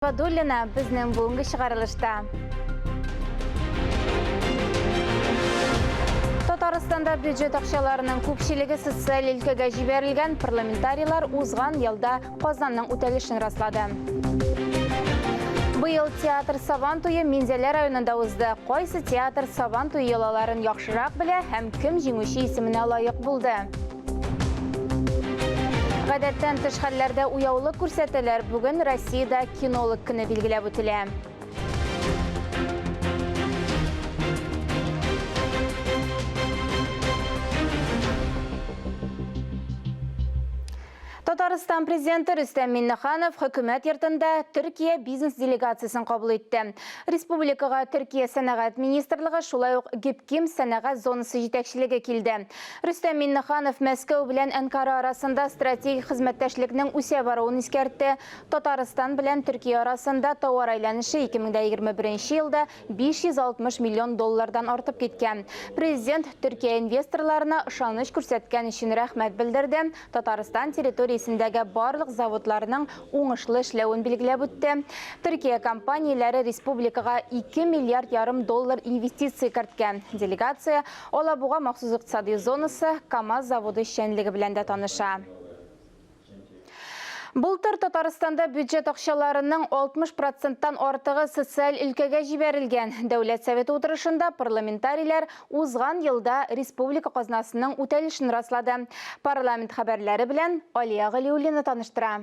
Бадуллина безнең бүгенге чыгарылышта. Татарстанда бюджет акчаларының күпчелеге социаль өлкәгә җибәрелгән, парламентарийлар узган елда Казанның үтәлешен раслады. Быел театр Сабан туе Минзәлә районында узды. Кайсы театр Сабан туе йолаларын яхшырак белә һәм кем җиңүче исеменә лаек булды? Гадәттән тыш хәлләрдә уяулык күрсәтәләр. Бүген Россиядә кинолог көне билгеләп үтелә. Татарстан президенты Рөстәм Миннеханов хөкүмәт йортында Төркия бизнес-делегациясен кабул итте. Республикага Төркия сәнәгать министрлыгы, шулай ук Гепким сәнәгать зонасы җитәкчелеге килде. Рөстәм Миннеханов Мәскәү белән Әнкара арасында стратегик хезмәттәшлекнең үсә баруын искәртте. Татарстан белән Төркия арасында товар әйләнеше 2021 елда 560 миллион доллардан артып киткән. Президент Төркия инвесторларына ышаныч күрсәткән өчен рәхмәт белдерде, Татарстан территориясендәге барлык заводларның уңышлы эшләвен билгеләп үтте. Төркия компанияләре республикага 2 миллиард ярым доллар инвестиция керткән. Делегация Алабуга махсус икътисади зонасы КАМАЗ заводы эшчәнлеге белән дә таныша. Былтыр Татарстанда бюджет акчаларының 60 проценттан артыгы социаль өлкәгә җибәрелгән. Дәүләт Советы утырышында парламентарийлар узган елда республика казнасының үтәлешен раслады. Парламент хәбәрләре белән Алия Галиуллина таныштыра.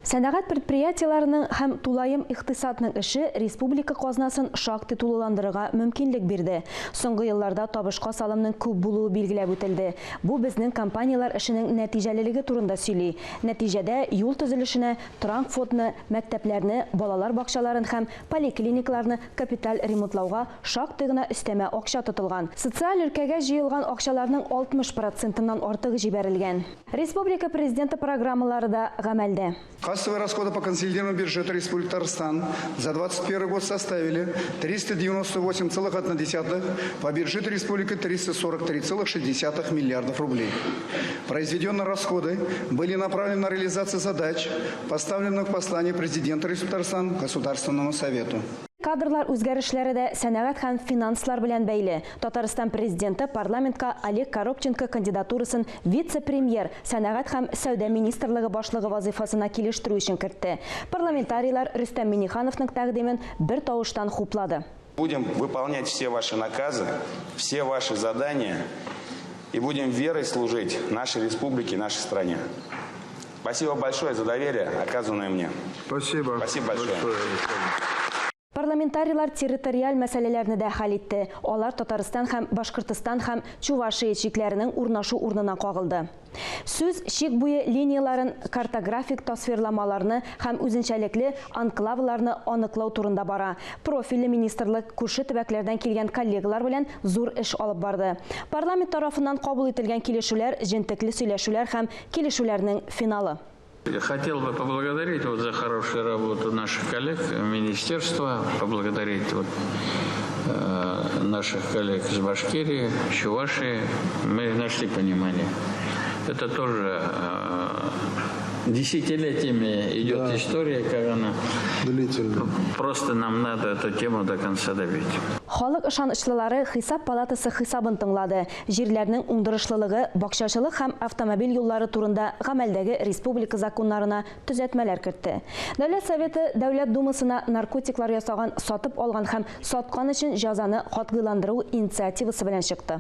Сәнәгать предприятиеләренең һәм тулаем икътисадның эше республика казнасын шактый тулыландырырга мөмкинлек бирде. Соңгы елларда табышка салымның күп булуы билгеләп үтелде. Бу безнең компанияләр эшенең нәтиҗәлелеге турында сөйли. Нәтиҗәдә, юл төзелешенә, транкфотны, мәктәпләрне, балалар бакчаларын һәм поликлиникаларны капиталь ремонтлауга шактый гына өстәмә акча тотылган. Социаль өлкәгә җыелган акчаларның 60 процентыннан артыгы җибәрелгән. Республика Президенты программалары да гамәлдә. Кассовые расходы по консолидированному бюджету Республики Татарстан за 2021 год составили 398,1, по бюджету республики 343,6 миллиардов рублей. Произведенные расходы были направлены на реализацию задач, поставленных в послании президента Республики Татарстан Государственному Совету. Кадрлар үзгәрешләре дә сәнәгать һәм финанслар белән бәйле. Татарстан Президенты парламентка Олег Коробченко кандидатурасын вице-премьер, сәнәгать һәм сәүдә министрлыгы башлыгы вазыйфасына килештерү өчен кертте. Парламентарийлар Рөстәм Миңнехановның тәкъдимен бер тавыштан хуплады. Будем выполнять все ваши наказы, все ваши задания и будем верой служить нашей республике, нашей стране. Спасибо большое за доверие, оказанное мне. Спасибо. Спасибо большое. Парламентарийлар территориаль мәсьәләләрне дә хәл итте. Алар Татарстан һәм Башкортстан һәм Чувашия чикләренең урнашу урынына кагылды. Сүз чик буе линияләрен картографик тасвирламаларны һәм үзенчәлекле анклавларны аныклау турында бара. Профильле министрлык күрше төбәкләрдән килгән коллегалар белән зур эш алып барды. Парламент тарафыннан кабул ителгән килешүләр җентекле сөйләшүләр һәм килешүләрнең финалы. Хотел бы поблагодарить вот за хорошую работу наших коллег министерства, поблагодарить вот наших коллег из Башкирии, Чувашии. Мы нашли понимание. Это тоже десятилетиями идет история, как она. Длительно. Просто нам надо эту тему до конца добить. Халык ышанычлылары Хисап палатасы хисабын тыңлады. Җирләрнең уңдырышлылыгы, бакчачылык һәм автомобиль юллары турында гамәлдәге республика законнарына төзәтмәләр кертте. Дәүләт Советы Дәүләт Думасына наркотиклар ясаган, сатып алган һәм саткан өчен җәзаны катгыйландыру инициативасы белән чыкты.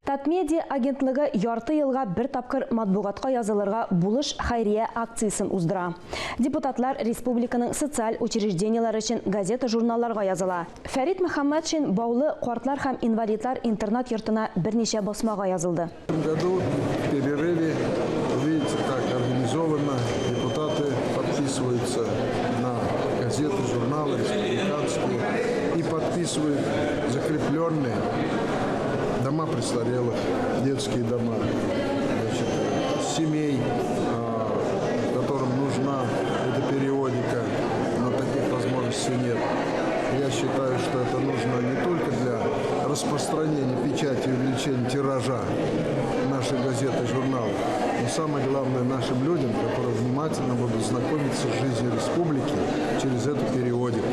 Татмедиа агентлыгы ярты елга бер тапкыр матбугатка язылырга булыш хәйрия акциясен уздыра. Депутатлар республиканың социаль учреждениеләре өчен газета-журналларга языла. Фәрит Мөхәммәтшин Баулы картлар һәм инвалидлар интернат йортына берничә басмага язылды. В этом году в перерыве, видите, так организованно депутаты подписываются на газеты, журналы республиканские и подписывают закрепленные дома престарелых, детские дома, значит, семей, которым нужна эта периодика, но таких возможностей нет. Я считаю, что это нужно не только для распространения печати и увеличения тиража нашей газеты, журналов, но Но самое главное нашим людям, которые внимательно будут знакомиться с жизнью республики через эту периодику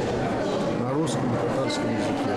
на русском и татарском языке.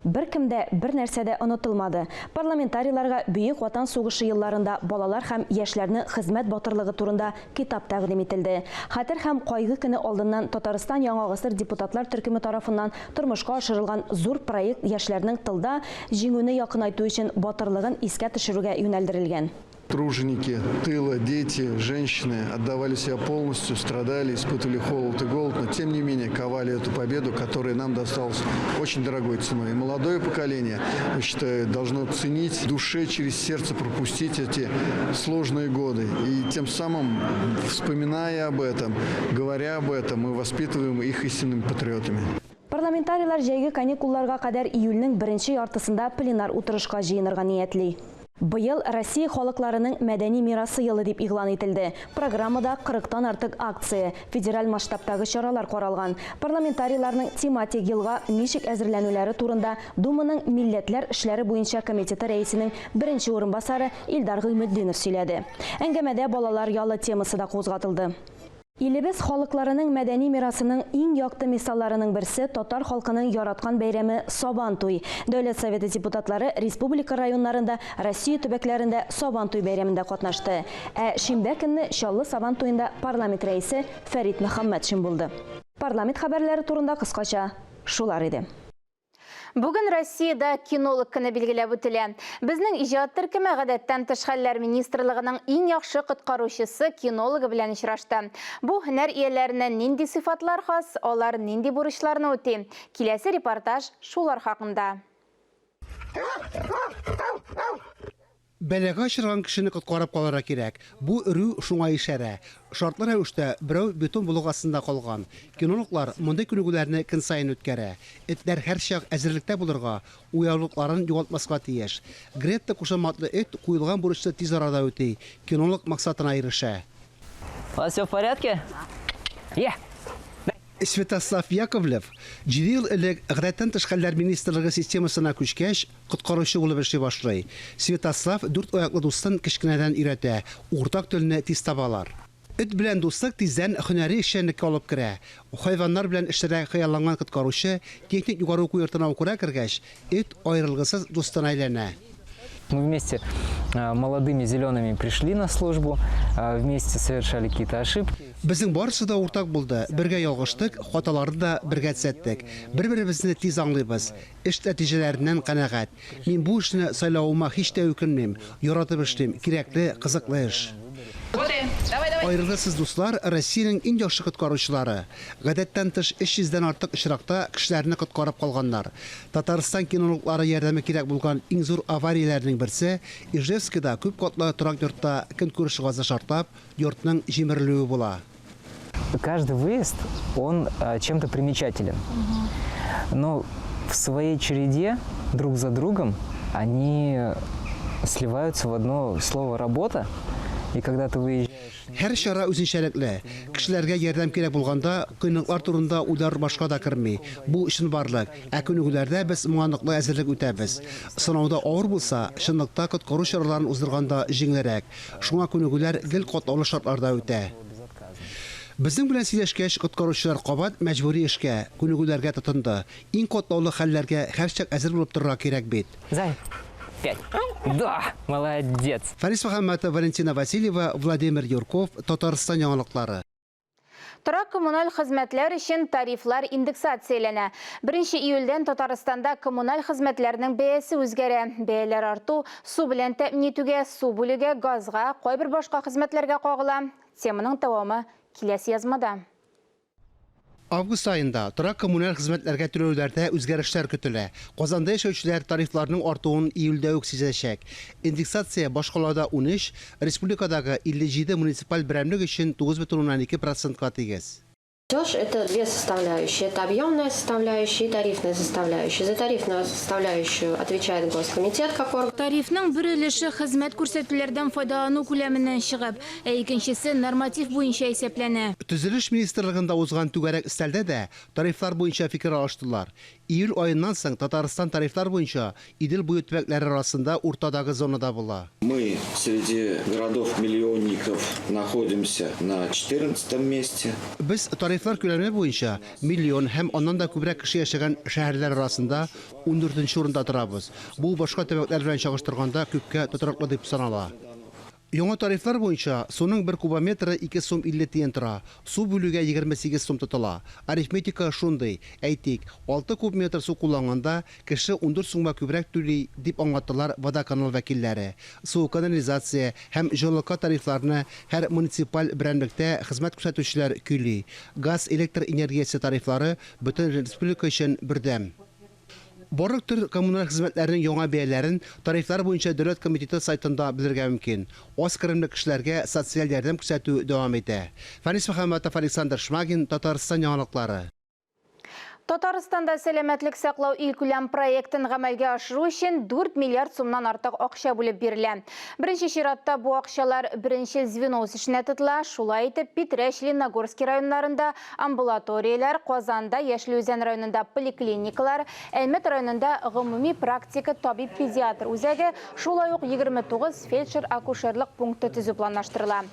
Беркем дә, бернәрсә дә онытылмады. Парламентарийларга Бөек Ватан сугышы елларында балалар һәм яшьләрнең хезмәт батырлыгы турында китап тәкъдим ителде. Хәтер һәм кайгы көне алдыннан Татарстан Яңа гасыр депутатлар төркеме тарафыннан тормышка ашырылган зур проект яшьләрнең тылда Җиңүне якынайту өчен батырлыгын искә төшерүгә юнәлдерелгән. Труженики тыла, дети, женщины отдавали себя полностью, страдали, испытывали холод и голод, но тем не менее ковали эту победу, которая нам досталась очень дорогой ценой. И молодое поколение, я считаю, должно ценить в душе, через сердце пропустить эти сложные годы. И тем самым, вспоминая об этом, говоря об этом, мы воспитываем их истинными патриотами. Парламентарийлар җәйге каникулларга кадәр июльнең беренче яртысында пленар утырышка җыенырга ниятли. Быел Россия халыкларының мәдәни мирасы елы дип игълан ителде. Программада кырыктан артык акция, федераль масштабтагы чаралар каралган. Парламентарийларның тематик елга ничек әзерләнүләре турында Думаның милләтләр эшләре буенча комитеты рәисенең беренче урынбасары Илдар Гыйльметдинов сөйләде. Әңгәмәдә балалар ялы темасы да кузгатылды. Илебез халыкларының мәдәни мирасының иң якты мисалларының берсе татар халкының яраткан бәйрәме Сабан туй. Дәүләт Советы депутатлары республика районнарында, Россия төбәкләрендә Сабан туй бәйрәмендә катнашты. Ә шимбә көнне Чаллы Сабан туенда парламент рәисе Фәрит Мөхәммәтшин булды. Парламент хәбәрләре турында кыскача шулар иде. Бүген Россиядә кинолог көне билгеләп үтелә. Безнең иҗат төркеме гадәттән тыш хәлләр министрлыгының иң яхшы коткаручысы кинологы белән очрашты. Бу һөнәр ияләренә нинди сыйфатлар хас, алар нинди бурычларны үти? Киләсе репортаж шулар хакында. Бәлагә очраган кешене коткарып калырга кирәк. Бу өрү шуңа ишарә. Шартлы рәвештә берәү бетон блок астында калган. Кинологлар мондый күнегүләрне көн саен үткәрә. Этләр һәрчак әзерлектә булырга, уяулыкларын югалтмаска тиеш. Гретта кушаматлы эт куелган бурычны тиз арада үти, кинолог максатына ирешә. У вас все в порядке? Е! Святослав Яковлев җиде ел элек Гадәттән тыш хәлләр министрлыгы системасына күчкәч, коткаручы булып эшли башлый. Святослав дүрт аяклы дустын кечкенәдән өйрәтә, уртак телне тиз табалар. Эт белән дуслык тиздән һөнәри эшчәнлеккә алып керә. Хайваннар белән эшләргә хыялланган коткаручы техник югары уку йортына укырга кергәч, эт аерылгысыз дустына әйләнә. Мы вместе молодыми зелеными пришли на службу, вместе совершали какие-то ошибки. Безнең барысы да уртак булды. Бергә ялгыштык, хаталарны да бергә төзәттек. Бер-беребезне тиз аңлыйбыз. Эш нәтиҗәләреннән канәгать. Мин бу эшне сайлавыма һич тә үкенмим. Яратып эшлим, кирәкле, кызыклы эш. Аерылгысыз дуслар, Россиянең иң яхшы коткаручылары. Гадәттән тыш 300 дән артык очракта кешеләрне коткарып калганнар. Татарстан кинологлары ярдәме кирәк булган иң зур аварияләрнең берсе, Ижевскида күп катлы торак йортта көнкүреш газы шартлап, йортның җимерелүе була. Каждый выезд, он чем-то примечателен. Но в своей череде, друг за другом, они сливаются в одно слово «работа». И когда ты выезжаешь... Һәр чара үзенчәлекле. Кешеләргә ярдәм кирәк булганда, кыенлыклар турында уйлар башка да керми. Бу чынбарлык. Ә күнегүләрдә без моңа ныклы әзерлек үтәбез. Сынауда авыр булса, чынлыкта коткару чараларын уздырганда җиңелрәк. Шуңа күнегүләр гел катлаулы шартларда үтә. Безнең белән сөйләшкәч, коткаручылар кабат мәҗбүри эшкә, күнегүләргә тотынды. Иң катлаулы хәлләргә һәрчак әзер булып торырга кирәк бит. Зай, пять. Да, молодец. Фарис Мөхәммәтов, Валентина Васильева, Владимир Юрков, Татарстан яңалыклары. Торак-коммуналь хезмәтләр өчен тарифлар индексацияләнә. Беренче июльдән Татарстанда коммуналь хезмәтләрнең бәясе үзгәрә. Бәяләр арту су белән тәэмин итүгә, су бүлүгә, газга, кайбер башка хезмәтләргә кагыла. Теманың дәвамы киләсе язмада. Август аенда торак-коммуналь хезмәтләргә түләүләрдә үзгәрешләр көтелә. Казанда яшәүчеләр тарифларның артуын июльдә үк сизәчәк. Индексация башкалада 13, республикадагы 57 муниципаль берәмлек өчен 9,2 процентка тигез. Платеж – это две составляющие. Это объемная составляющая и тарифная составляющая. За тарифную составляющую отвечает Госкомитет как орган. Тарифның бер өлеше хезмәт күрсәтүләрдән файдалану күләменнән чыгып, ә икенчесе норматив буенча исәпләнә. Төзелеш министрлыгында узган түгәрәк өстәлдә дә тарифлар буенча фикер алыштылар. Июль аеннан соң Татарстан тарифлар буенча Идел буе төбәкләре арасында уртадагы зонада була. Мы среди городов-миллионников находимся на 14 месте. Без тарифлар күләме буенча миллион һәм аннан да күбрәк кеше яшәгән шәһәрләр арасында 14 урында торабыз. Бу башка төбәкләр белән чагыштырганда күпкә тотрыклы дип санала. Яңа тарифлар буенча суның бер кубометры 2 сум 50 тиен тора. Су бүлүгә 28 сум тотыла. Арифметика шундый. Әйтик, 6 куб метр су кулланганда кеше 14 сумга күбрәк түли, дип аңлаттылар водоканал вәкилләре. Су, канализация һәм җылылыкка тарифларны һәр муниципаль берәмлектә хезмәт күрсәтүчеләр көйли. Газ, электр энергиясе тарифлары бөтен республика өчен бердәм. Барлык төр коммуналь хезмәтләрнең яңа бәяләрен тарифлар буенча дәүләт комитеты сайтында белергә мөмкин. Аз керемле кешеләргә социаль ярдәм күрсәтү дәвам итә. Фанис Мөхәммәтов, Александр Шмагин, Татарстан яңалыклары. Татарстанда сәламәтлек саклау илкүләм проектын гамәлгә ашыру өчен 4 миллиард сумнан артык акча бүлеп бирелә. Беренче чиратта бу акчалар беренчел звено үсешенә тотыла. Шулай итеп, Питрәч, Лениногорский районнарында амбулаторияләр, Казанда, Яшел Үзән районында поликлиникалар, Әлмәт районында гомуми практика табиб-педиатр үзәге, шулай ук 29 фельдшер-акушерлык пункты төзү планлаштырыла.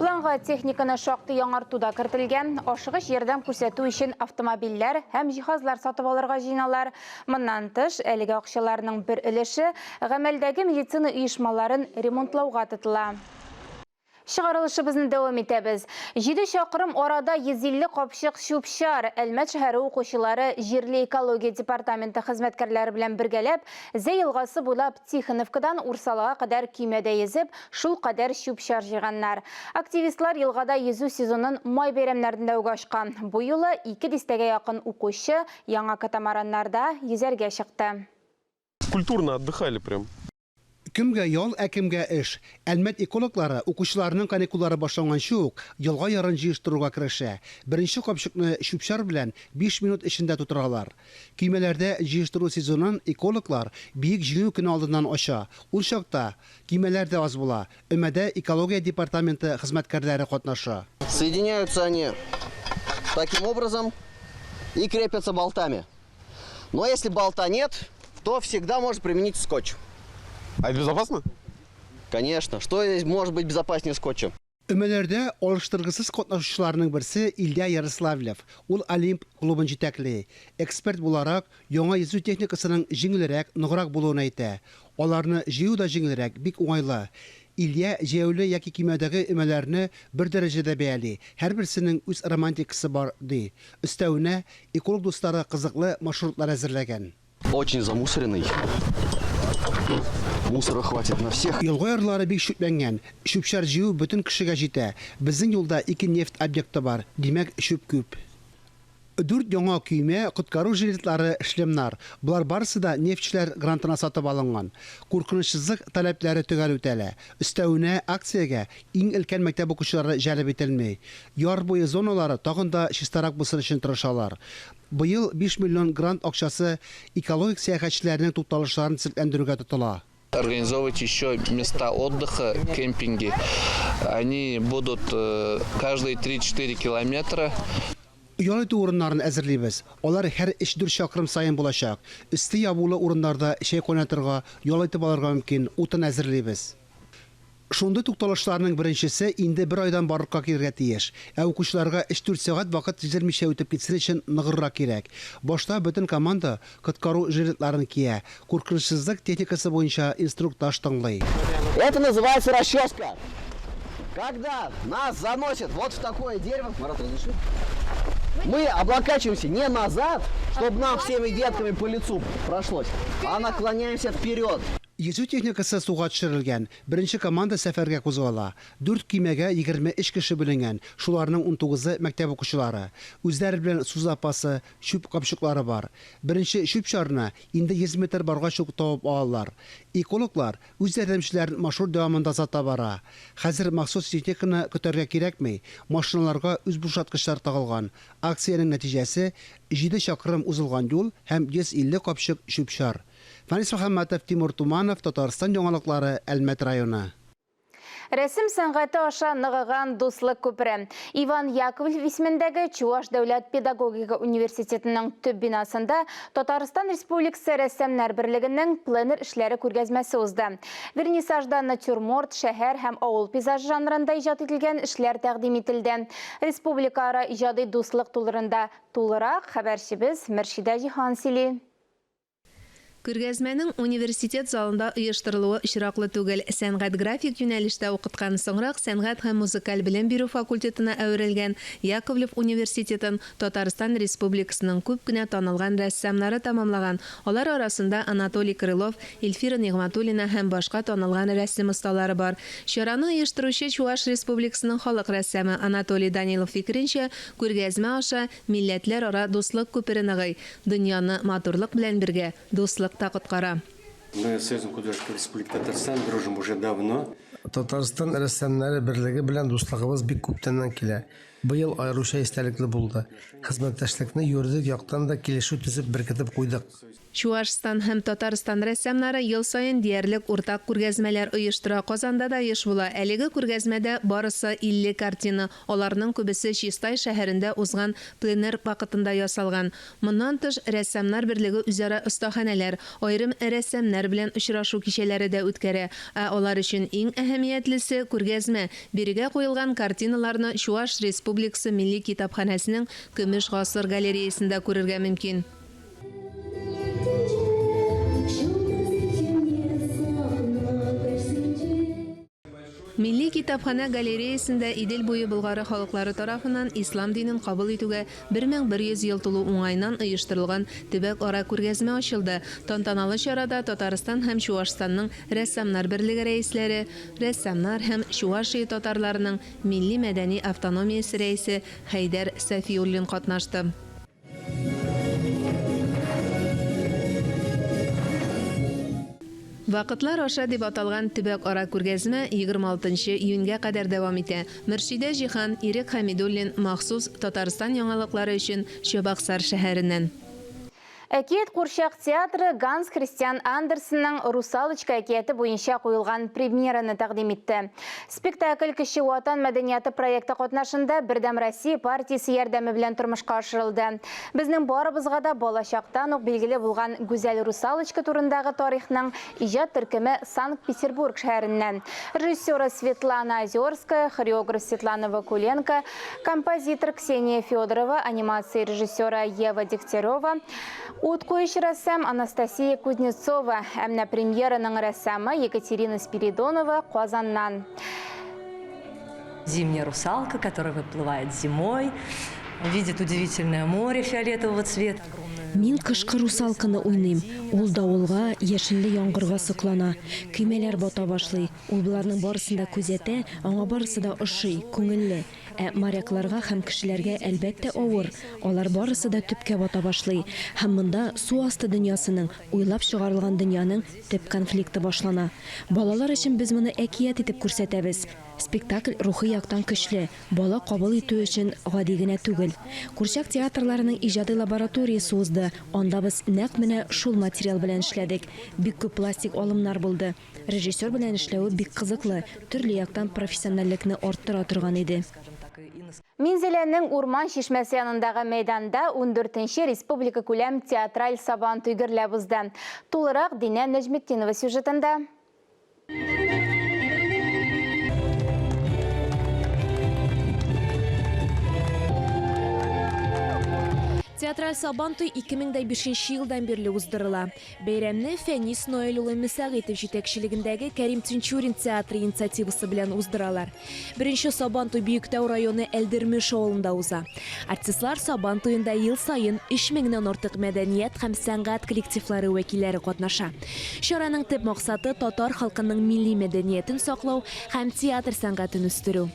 Планга техниканы шактый яңарту да кертелгән. Ашыгыч ярдәм күрсәтү өчен автомобильләр һәм җиһазлар сатып алырга җыеналар. Моннан тыш, әлеге акчаларның бер өлеше гамәлдәге медицина оешмаларын ремонтлауга тотыла. Чыгарылышыбызны дәвам итәбез. 7 чакрым арада 150 капчык чүп-чар. Әлмәт шәһәре укучылары җирле экология департаменты хезмәткәрләре белән бергәләп Зәй елгасы буйлап Тихоновкадан Урсалага кадәр көймәдә йөзеп, шул кадәр чүп-чар җыйганнар. Активистлар елгада йөзү сезонын май бәйрәмнәрендә үк ачкан. Бу юлы 2 дистәгә якын укучы яңа катамараннарда йөзәргә чыкты. Культурно отдыхали прям. Кемгә ял, ә кемгә эш. Әлмәт экологлары укучыларның каникуллары башланганчы ук елга ярын җыештыруга керешә. Беренче капчыкны чүп-чар белән 5 минут эчендә тутыралар. Көймәләрдә җыештыру сезонын экологлар Бөек Җиңү көне алдыннан ача. Ул чакта көймәләр дә аз була. Өмәдә экология департаменты хезмәткәрләре катнаша. Соединяются они таким образом и крепятся болтами. Но если болта нет, то всегда можно применить скотч. А это безопасно? Конечно. Что здесь может быть безопаснее скотча? Өмәләрдә алыштыргысыз катнашучыларның берсе Илья Ярославлев. Ул Олимп клубын җитәкли. Эксперт буларак, яңа йөзү техникасының җиңелрәк, ныграк булуын әйтә. Аларны җыю да җиңелрәк, бик уңайлы. Илья җәяүле яки көймәдәге өмәләрне бер дәрәҗәдә бәяли. Һәрберсенең үз романтикасы бар, ди. Өстәвенә, эколог дуслары кызыклы маршрутлар әзерләгән. Очень замусоренный. Мусора хватит на всех. Елга ярлары бик чүпләнгән. Чүп-чар җыю бөтен кешегә җитә. Безнең юлда ике нефть объекты бар. Димәк, чүп күп. Дүрт яңа көймә, коткару жилетлары, шлемнар. Болар барысы да нефтьчеләр грантына сатып алынган. Куркынычсызлык таләпләре төгәл үтәлә. Өстәвенә, акциягә иң өлкән мәктәп укучылары җәлеп ителми. Яр буе зоналары тагын да чистарак булсын өчен тырышалар. Быел 5 миллион грант акчасы экологик сәяхәтчеләрнең тукталышларын төзекләндерүгә тотыла. Организовывать еще места отдыха, кемпинги. Они будут каждые 3-4 километра. Ял итү урыннарын әзерлибез. Алар һәр 3-4 чакрым саен булачак. Өсте ябулы урыннарда чәй кайнатырга, ял итеп алырга мөмкин, утын әзерлибез. Шундый тукталышларның беренчесе инде бер айдан барлыкка килергә тиеш. Ә укучыларга 3-4 сәгать вакыт сиздермичә үтеп китсен өчен ныграк кирәк. Башта бөтен команда коткару жилетларын кия, куркынычсызлык техникасы буенча инструктаж тыңлый. Это называется расческа. Когда нас заносит вот в такое дерево, Марат, разреши? Мы облокачиваемся не назад, чтобы нам всеми ветками по лицу прошлось, а наклоняемся вперед. Йөзү техникасы суга төшерелгән. Беренче команда сәфәргә кузгала. Дүрт көймәгә 23 кеше бүленгән, шуларның унтугызы мәктәп укучылары. Үзләре белән су запасы, чүп капчыклары бар. Беренче чүп-чарны инде 100 метр баргач ук табып алалар. Экологлар үз ярдәмчеләрен маршрут дәвамында озата бара. Хәзер махсус техниканы көтәргә кирәкми, машиналарга үзбушаткычлар тагылган. Акциянең нәтиҗәсе, җиде чакрым узылган юл һәм 150 капчык чүп-чар. Фәнис Мөхәммәтов, Тимур Туманов, Татарстан яңалыклары, Әлмәт районы. Рәсем сәнгате аша ныгыган дуслык күпере. Иван Яковлев исемендәге Чуваш дәүләт педагогика университетының төп бинасында Татарстан Республикасы Рәссамнар берлегенең пленэр эшләре күргәзмәсе узды. Вернисажда натюрморт, шәһәр һәм авыл пейзажы жанрында иҗат ителгән эшләр тәкъдим ителде. Республикаара иҗади дуслык тулырында тулырак хәбәрчебез Мөршидә Җиһан сөйли. Күргәзмәнең университет залында оештырылуы очраклы түгел. Сәнгать-график юнәлештә укыткан, соңрак сәнгать һәм музыкаль белем бирү факультетына әверелгән Яковлев университетын Татарстан Республикасының күп кенә танылган рәссамнары тәмамлаган. Алар арасында Анатолий Крылов, Илфира Нигъмәтуллина һәм башка танылган рәсем осталары бар. Чараны оештыручы Чуаш Республикасының халык рәссамы Анатолий Данилов фикеренчә, күргәзмә аша Милләтләрара дуслык күпере ныгый, дөньяны матурлык белән бергә дуслык та коткара. Мы с Союзом художников Республики Татарстан дружим уже давно. Татарстан Рәссамнары берлеге белән дуслыгыбыз бик күптәннән килә. Быел аеруча истәлекле булды. Хезмәттәшлекне юридик яктан да килешү төзеп беркетеп куйдык. Чуашстан һәм Татарстан рәссамнары ел саен диярлек уртак күргәзмәләр оештыра. Казанда да еш була. Әлеге күргәзмәдә барысы 50 картина. Аларның күбесе Чистай шәһәрендә узган пленэр вакытында ясалган. Моннан тыш, Рәссамнар берлеге үзара остаханәләр, аерым рәссамнар белән очрашу кичәләре дә үткәрә. Ә алар өчен иң әһәмиятлесе, күргәзмә. Бирегә куелган картиналарны Чуаш Республикасы Милли китапханәсенең Көмеш гасыр галереясендә күрергә мөмкин. Милли китапханә галереясендә Идел буе Болгары халыклары тарафыннан ислам динен кабул итүгә 1100 ел тулу уңаеннан оештырылган төбәк-ара күргәзмә ачылды. Тантаналы чарада Татарстан һәм Чуашстанның Рәссамнар берлеге рәисләре, рәссамнар һәм Чуашия татарларының милли-мәдәни автономиясе рәисе Хәйдәр Сафиуллин катнашты. Вакытлар аша дип аталган төбәк-ара күргәзмә 26 нчы июньгә кадәр дәвам итә. Мөршидә Җиһан, Ирек Хәмидуллин, махсус Татарстан яңалыклары өчен Чабаксар шәһәреннән. Әкият курчак театры Ганс Христиан Андерсенның Русалочка әкияте буенча куелган премьераны тәкъдим итте. Спектакль Кече Ватан мәдәнияты проекты катнашында Бердәм Россия партиясе ярдәме белән тормышка ашырылды. Безнең барыбызга да балачактан ук билгеле булган гүзәл Русалочка турындагы тарихның иҗат төркеме Санкт-Петербург шәһәреннән. Режиссеры Светлана Озерская, хореограф Светлана Вакуленко, композитор Ксения Федорова, анимация режиссеры Ева Дегтярева, ут куючы рәссам Анастасия Кузнецова, ә менә премьераның рәссамы Екатерина Спиридонова Казаннан. Зимняя русалка, которая выплывает зимой, видит удивительное море фиолетового цвета. Мин кышкы русалканы уйныйм. Ул давылга, яшенле яңгырга соклана. Көймәләр бата башлый. Ул боларның барысын да күзәтә, аңа барысы да ошый, күңелле. Ә морякларга һәм кешеләргә, әлбәттә, авыр. Алар барысы да төпкә бата башлый. Һәм монда су асты дөньясының, уйлап чыгарылган дөньяның төп конфликты башлана. Балалар өчен без моны әкият итеп күрсәтәбез. Спектакль рухи яктан көчле, бала кабул итү өчен гади генә түгел. Курчак театрларының иҗади лабораториясе узды, анда без нәкъ менә шул материал белән эшләдек. Бик күп пластик алымнар булды. Режиссер белән эшләве бик кызыклы, төрле яктан профессиональлекне арттыра торган иде. Минзәләнең Урман чишмәсе янындагы мәйданда ундүртенче республикакүләм театраль Сабантуй гөрләп узды. Тулырак Динә Нәҗметдинова сюжетында. Театраль Сабантуй 2005 елдан бирле уздырыла. Бәйрәмне Фәнис Ноэль улы Мөсәгыйтов җитәкчелегендәге Кәрим Тинчурин театры инициативасы белән уздыралар. Беренче Сабантуй Биектау районы Әлдермеш авылында уза. Артистлар Сабан туенда ел саен 3 меңнән артык мәдәният һәм сәнгать коллективлары вәкилләре катнаша. Чараның төп максаты татар халкының милли мәдәниятен саклау һәм театр сәнгатен үстерү.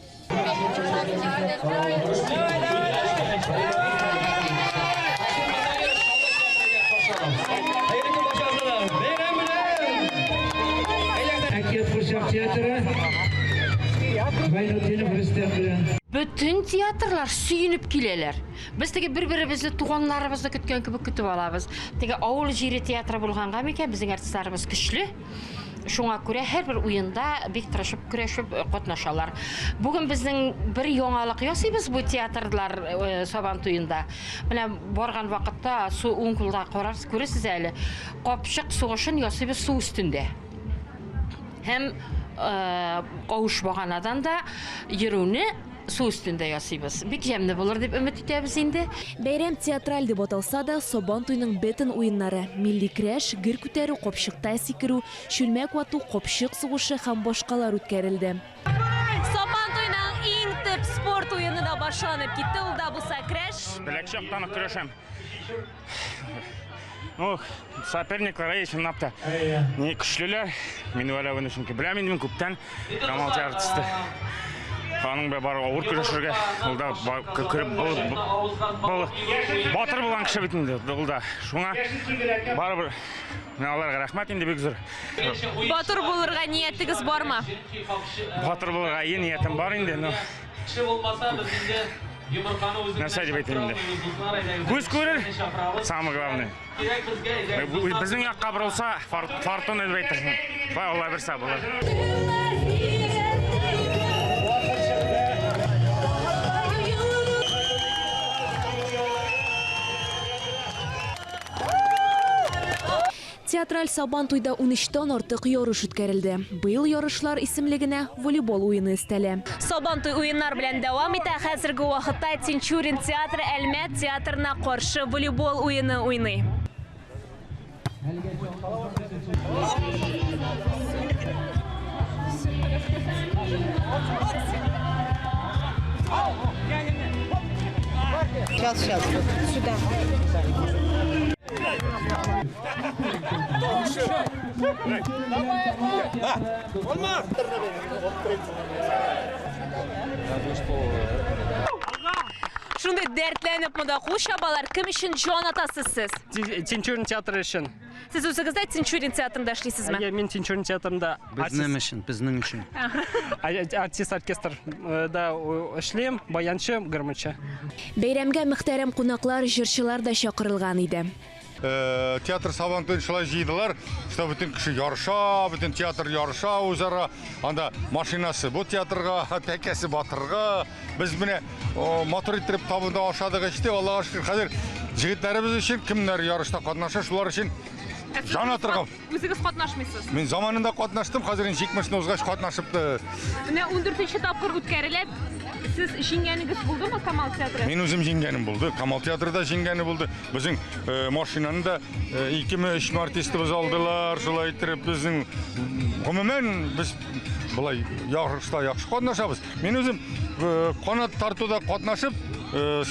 Әкият курчак театры Гайнутдинов Рөстәм белән. Бөтен театрлар сөенеп киләләр. Без теге бер-беребезне туганнарыбызны көткән кебек көтеп алабыз. Теге авыл җире театры булганга микән, безнең артистларыбыз көчле. Шуңа күрә һәрбер уенда бик тырышып көрәшеп э, катнашалар. Бүген безнең бер яңалык ясыйбыз бу театрлар э, Сабан туенда. Менә барган вакытта су уң кулда карарсыз, күрерсез әле. Капчык сугышын ясыйбыз су өстендә. Һәм э, авыш баганадан да йөрүне су өстендә ясыйбыз. Бик җәмле булыр дип өмет итәбез инде. Бәйрәм театраль дип аталса да, Сабан туйның бөтен уеннары, милли көрәш, гер күтәрү, капчыкта сикерү, чүлмәк вату, капчык сугышы һәм башкалар үткәрелде. Сабан туйның иң төп спорт уены да башланып китте. Ул да булса көрәш. Беләкче яктан ук көрәшәм. Ну, соперниклар, әй, чынлап та, ни көчлеләр. Мин уйлавын чөнки беләм инде мин күптән Камал артисты. Аның белән бар авыр көрәшергә. Ул да кереп был батыр булган кеше бит инде ул да. Шуңа барыбер мин аларга рәхмәт инде бик зур. Батыр булырга ниятегез бармы? Батыр булырга ниятем бар инде, но Кеше булмаса, без инде йомырканы үзебез Нәрсә дип әйтим инде? Күз күрер, самое главное. Безнең якка борылса, фортуна дип әйтерсең. Шулай Алла бирсә булыр. Театраль Сабантуйда унөчтән артык ярыш үткәрелде. Быел ярышлар исемлегенә волейбол уены өстәлә. Сабантуй уеннар белән дәвам итә. Хәзерге вакытта Тинчурин театры Әлмәт театрына каршы волейбол уены уйный. Сейчас, сейчас, вот сюда. Шундый дәртләнеп монда кул чабалар. Кем өчен җан атасыз сез? Тинчурин театры өчен. Сез үзегез дә Тинчурин театрында эшлисезме? Әйе, мин Тинчурин театрында. Безнең өчен, безнең өчен. Артист оркестр да эшлим, баянчы, гармунчы. Бәйрәмгә мөхтәрәм кунаклар, җырчылар да чакырылган иде. Э, театр Сабантуен шулай җыйдылар, что бөтен кеше ярыша, бөтен театр ярыша үзара. Анда машинасы бу театрга, тәкәсе батырга. Без менә матур иттереп табында ашадык, эчтек, Аллага шөкер. Хәзер җегетләребез өчен кемнәр ярышта катнаша, шулар өчен җан атырга. Үзегез катнашмыйсыз? Мин заманында катнаштым, хәзер инде 70-не узгач катнашып та. Менә 14 тапкыр үткәрелә. Сез җиңгәнегез булдымы Камал театры? Мин үзем җиңгәнем булды. Камал театры да җиңгәне булды. Безнең э, машинаны да э, икеме, өчме артистыбыз алдылар. Шулай иттереп безнең гомумән без болай ярышта яхшы катнашабыз. Мин үзем э, канат тартуда катнашып, э,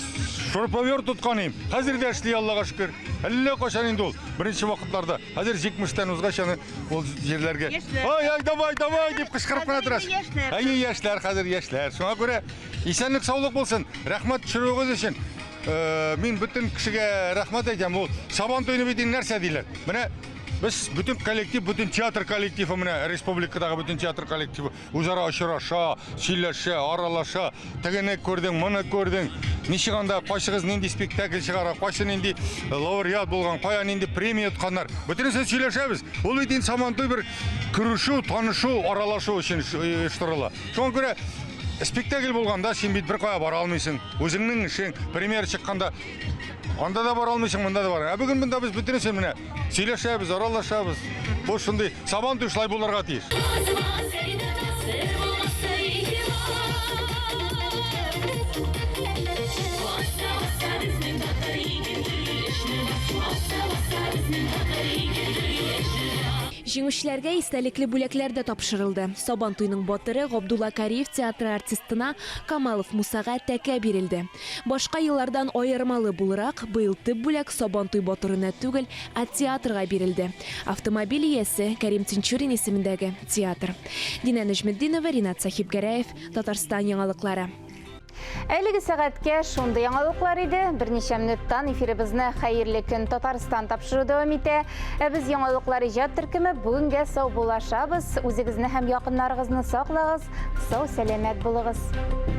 шуруповерт тоткан идем. Хәзер дә эшли, Аллага шөкер. Әллә кайчан инде ул, беренче вакытларда. Хәзер 70-тән узгач аны ул җирләргә. Ай, ай, давай, давай дип кычкырып кына торасың. Әйе, яшьләр, хәзер яшьләр. Шуңа күрә исәнлек, саулык булсын. Рәхмәт төшерүегез өчен. Э, мин бөтен кешегә рәхмәт әйтәм. Ул Сабан туйны бит инде нәрсә диләр? Менә без бөтен коллектив, бөтен театр коллективы менә республикадагы бөтен театр коллективы Үзара очраша, сөйләшә, аралаша. Тегене күрдең, моны күрдең. Ничек анда, кайсыгыз нинди спектакль чыгара, кайсы нинди лауреат булган, кая нинди премия отканнар. Бөтенесен сөйләшәбез. Ул бит инде Сабантуй бер күрешү, танышу, аралашу өчен оештырыла. Шуңа күрә спектакль булганда син бит бер кая бара алмыйсың. Үзеңнең эшең, премьера чыкканда анда да бара алмыйсың, монда да бара. Ә бүген монда без бөтенесен менә сөйләшәбез, аралашабыз. Бу шундый Сабантуй шулай булырга тиеш. Җиңүчеләргә истәлекле бүләкләр дә тапшырылды. Сабантуйның батыры Габдулла Кариев театры артистына Камалов Мусага тәкә бирелде. Башка еллардан аермалы буларак, быел төп бүләк Сабантуй батырына түгел, ә театрга бирелде. Автомобиль иясе, Кәрим Тинчурин исемендәге театр. Динә Нәҗметдинова, Ринат Сәхибгәрәев, Татарстан яңалыклары. Әлеге сәгатькә шундый яңалыклар иде. Берничә минуттан эфирыбызны Хәерле көн Татарстан тапшыру дәвам итә. Ә без яңалыклар иҗат төркеме бүгенгә саубуллашабыз. Үзегезне һәм якыннарыгызны саклагыз, сау сәламәт булыгыз.